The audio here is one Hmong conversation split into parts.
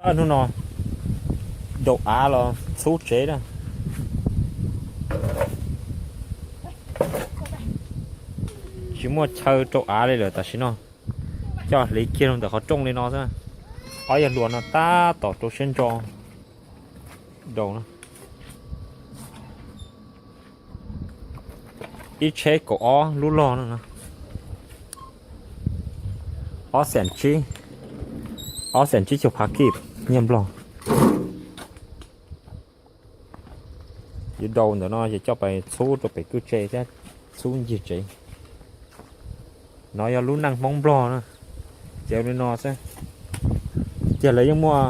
Hnub no rau av los txhub tsev na. Tsis muaj chaw rau av li lawm tam sim no. Coj hliv kiag rau ntawm qhov rooj li no xwb. Ob yawg hluas no tab tom rau siab ntso rau na. Ib tsheb kaum ob lub log no, ob xees tsib, ob xees tsib caug phav kij nyiaj Nplog. Yuav rau ntawm no ces coj pais txhub rau pem kwj tse thiab txhub ncig tsev. No yog lub neej Hmoob Nplog na, ces li no xwb. Tiag lawv yeej muaj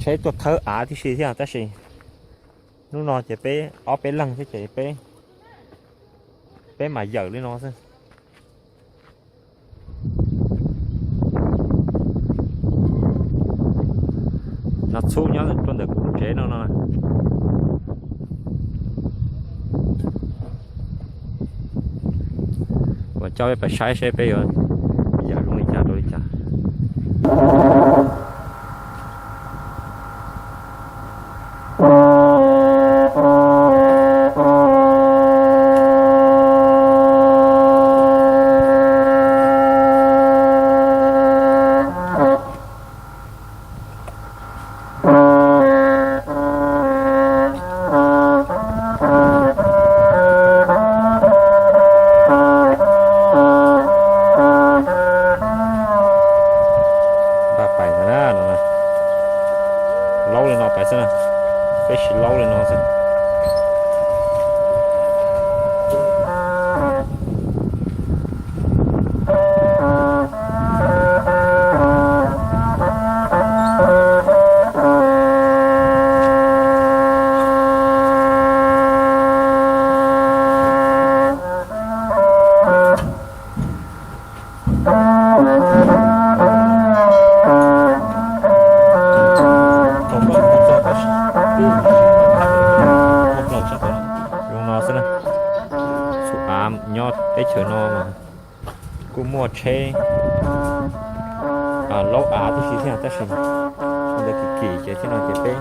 tsheb tuaj thawb av tib si thiab tab sis hnub no ces peb ob peb leeg thiab ces peb, peb mam yawm li no xwb. No txhub nyob rau ntawm kuv lub tsev no no. Kuv coj peb pais saib seb peb yuav yawm zoo li cas rau li cas. Npaj pais ntawd na, no laub li no pais xwb na, peb siv laub li no xwb. Zoo no xwb na, txhub av nyob teb chaws no mas kuj muaj tsheb laub av tib si thiab tab sis ntawd kim kim ces thiab no ces peb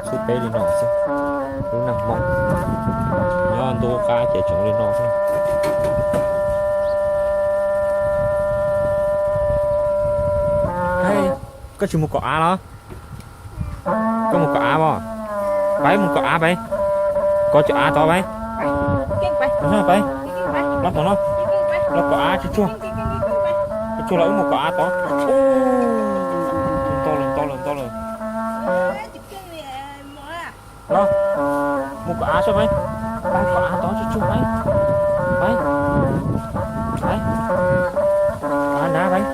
txhub peb li no xwb. Lub neej Hmoob nyob ntuj qab ces tseem li no xwb. Koj tsis mus kom av los? Koj mus kom av os. Pais mus kom av pais. Kov cov av tod pais. Pais, los kom no, los kom av tsuag tsuag. Tsuag tsuag los wb mus kom av tod. Ntau lawm, ntau lawm, ntau lawm. Los, mus kom av saib pais. Mus kom av tod tsuag tsuag pais. Pais, pais, av nrad pais.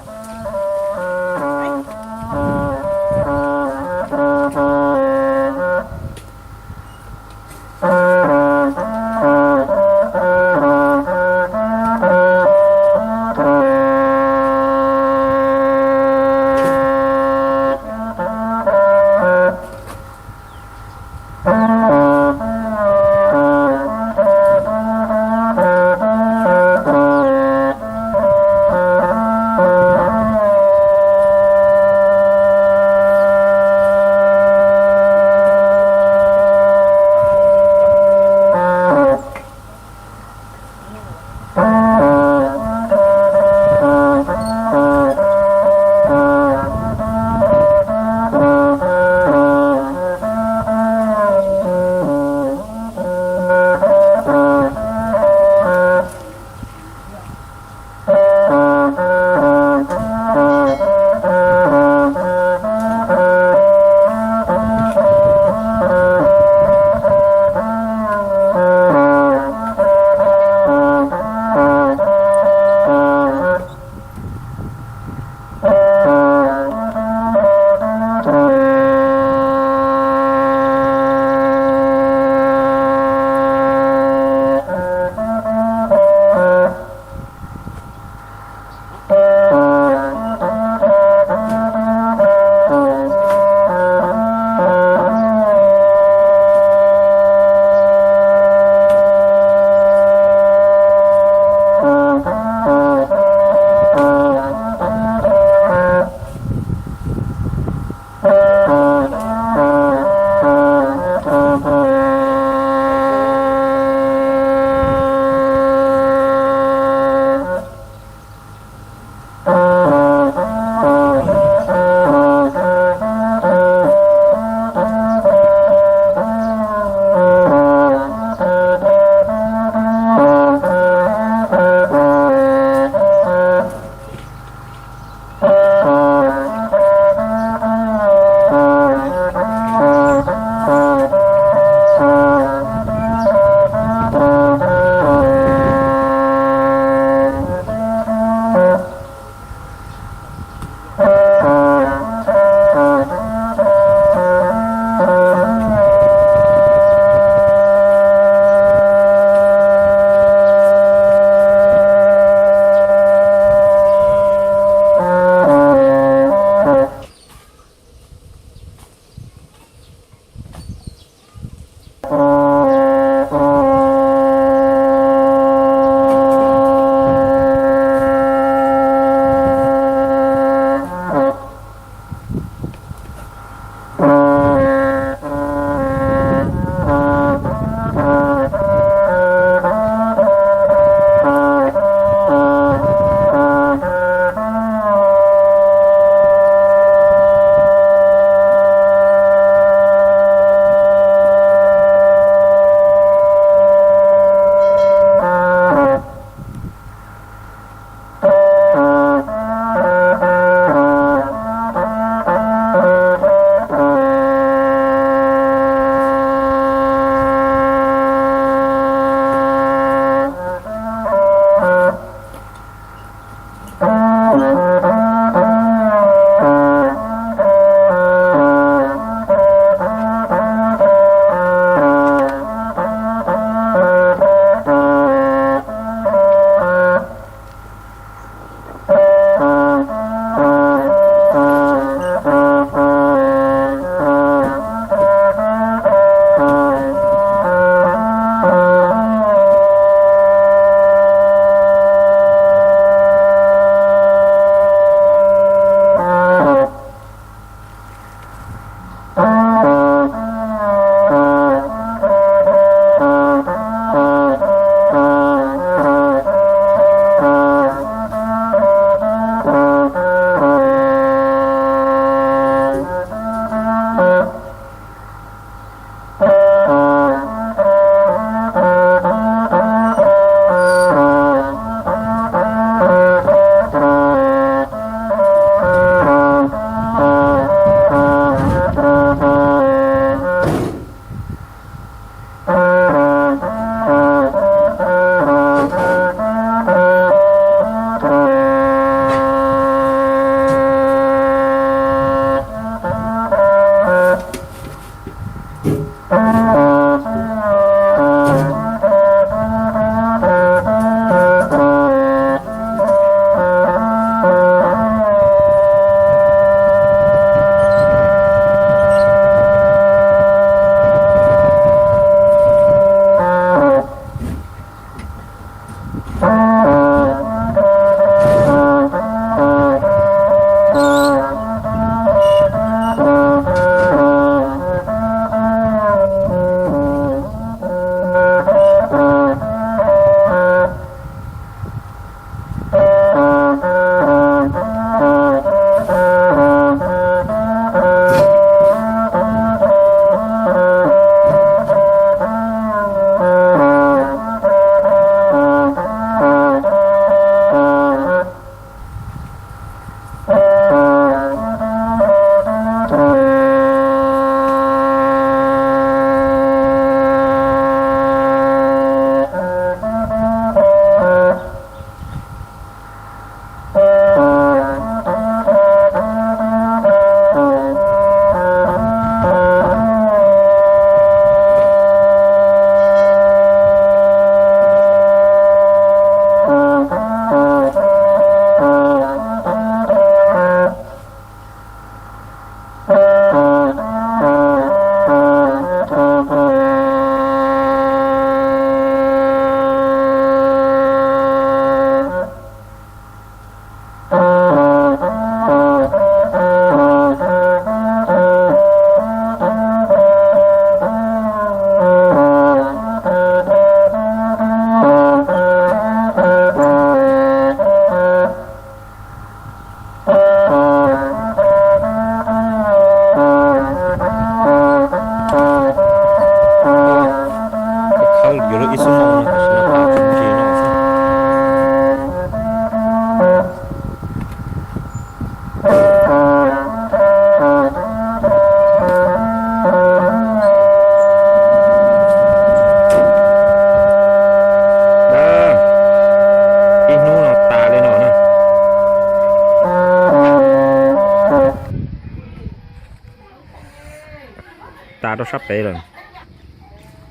tas rau sab pem lawm.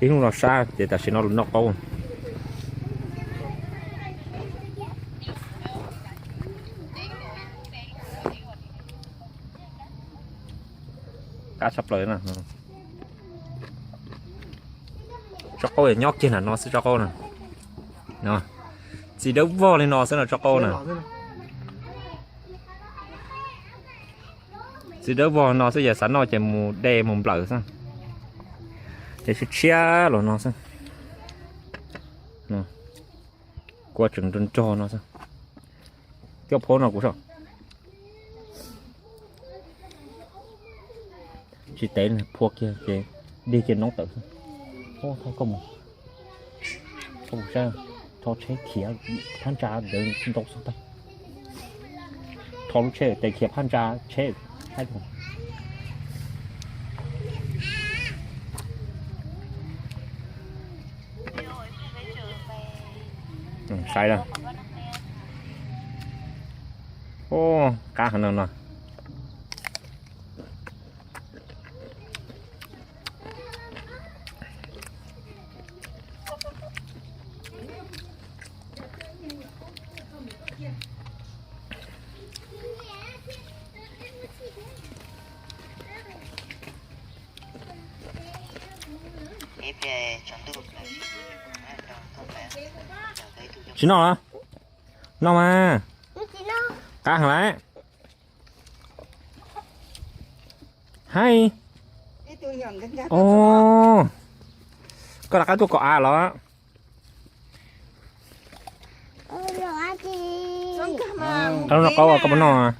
Ib hnub no sab ces tam sim no los noj qaub. Qab tshaj plaws na. Tsob qaub nyob kiag nram no xwb tsob qaub na. Txiv dawb vog li no xwb no tsob qaub na. Txiv dawb vog no xwb yog xav noj ces mus de mus nplawm xwb. Ces tshiab tshiab los no xwb. Kua tseem nrog nrog no xwb. Coj phab no kuv so. Tsis tev phua kiag ces dig kiag noob tawm xwb. Thov koj mus, koj mus saib, thov tsheb khiav phab ntsa ntawd ntau xwb tag. Thov lub tsheb tes khiav phab ntsa tsheb. Saib lawm. Qab heev no no. Tsis noj los? Noj mas. Qab heev lawm. Hais. Koj rov qab tuaj kom av los? Qab no qaub koj puas noj?